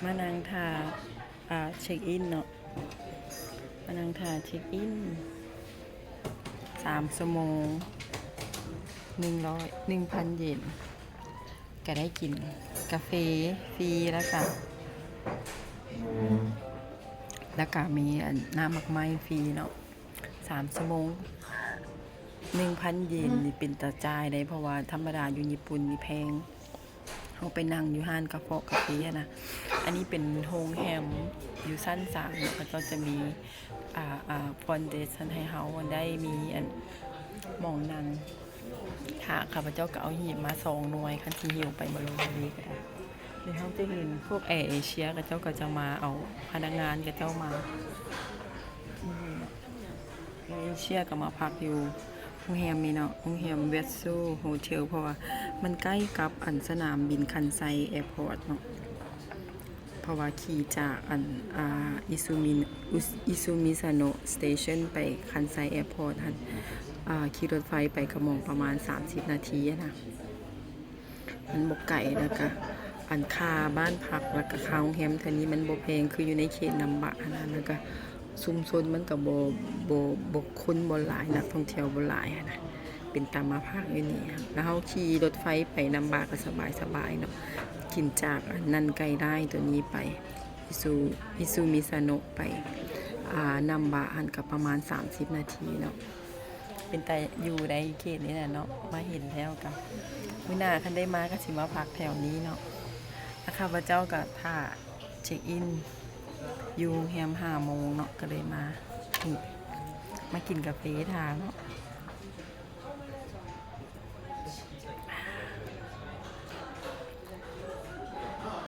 ມານັ່ງຖ້າ ອ່າ ເຊັກອິນເນາະ ມານັ່ງຖ້າເຊັກອິນສາມຊົ່ວໂມງ ໜຶ່ງຮ້ອຍ ໜຶ່ງພັນເຢນ ກະໄດ້ກິນກາເຟຟຣີ ແລ້ວກະ ແລ້ວກະມີອັນ ນ້ຳໝາກໄມ້ຟຣີເນາະ ສາມຊົ່ວໂມງ ໜຶ່ງພັນເຢນນີ້ເປັນຕາຈ່າຍເດ້ ເພາະວ່າທຳມະດາຢູ່ຍີ່ປຸ່ນນີ້ແພງ. ເຮົາໄປນັ່ງຢູ່ຮ້ານກາເຟ ກາເຟຫັ້ນນະ. ອັນນີ້ເປັນໂຮງແຮມຢູ່ຊັ້ນສາມເນາະ ເຂົາເຈົ້າຈະມີ ອ່າ ອ່າ ຟຣອນເດັກຊັ້ນໃຫ້ເຮົາໄດ້ມີອັນ ໝ່ອງນັ່ງຖ້າ. ຂ້າພະເຈົ້າກໍເອົາຫີບມາສອງໜ່ວຍ ຄັນຊິຫິ້ວໄປບໍ່ລົງນີ້ກໍໄດ້. ແລ້ວເຮົາຈະເຫັນພວກແອເອເຊຍ ເຂົາເຈົ້າກໍຈະມາເອົາພະນັກງານເຂົາເຈົ້າມາ ເອເຊຍກໍມາພັກຢູ່ໂຮງແຮມນີ້ເນາະ ໂຮງແຮມເວສຊູໂຮເທວ ເພາະວ່າມັນໃກ້ກັບອັນສະໜາມບິນຄັນໄຊແອພອດເນາະ ເພາະວ່າຂີ່ຈາກອັນ ອ່າ ອິຊູມິ ອິຊູມິຊາໂນະສະເຕເຊິນໄປຄັນໄຊແອພອດຫັ້ນ ອ່າ ຂີ່ລົດໄຟໄປກໍໝ່ອງປະມານສາມສິບນາທີຫັ້ນນະ. ມັນບໍ່ໄກ ແລ້ວກະອັນຄ່າບ້ານພັກ ແລ້ວກະຄ່າໂຮງແຮມແຖວນີ້ມັນບໍ່ແພງ ຄືຢູ່ໃນເຂດນຳບະຫັ້ນນະ ແລ້ວກະຊຸມຊົນມັນກະບໍ່ ບໍ່ ບໍ່ ຄົນບໍ່ຫຼາຍ ນັກທ່ອງທ່ຽວບໍ່ຫຼາຍຫັ້ນນະ ເປັນຕາມາພັກຢູ່ນີ້. ແລ້ວເຮົາຂີ່ລົດໄຟໄປນຳບະກະສະບາຍໆເນາະ ຂຶ້ນຈາກອັນນັ້ນໄກໄດ້ໂຕນີ້ໄປ ອິຊູ ອິຊູມິຊາໂນະໄປ ອ່າ ນຳບະຫັ້ນກະປະມານສາມສິບນາທີເນາະ. ເປັນຕາຢູ່ໃນເຂດນີ້ແຫຼະເນາະ ມາເຫັນແລ້ວກະ ມື້ໜ້າຄັນໄດ້ມາກະຊິມາພັກແຖວນີ້ເນາະ. ແລ້ວຂ້າພະເຈົ້າກະຖ້າເຊັກອິນຢູ່ໂຮງແຮມຫ້າໂມງເນາະ ກະເລີຍມາ ນີ້ ມາກິນກາເຟຖ້າເນາະ.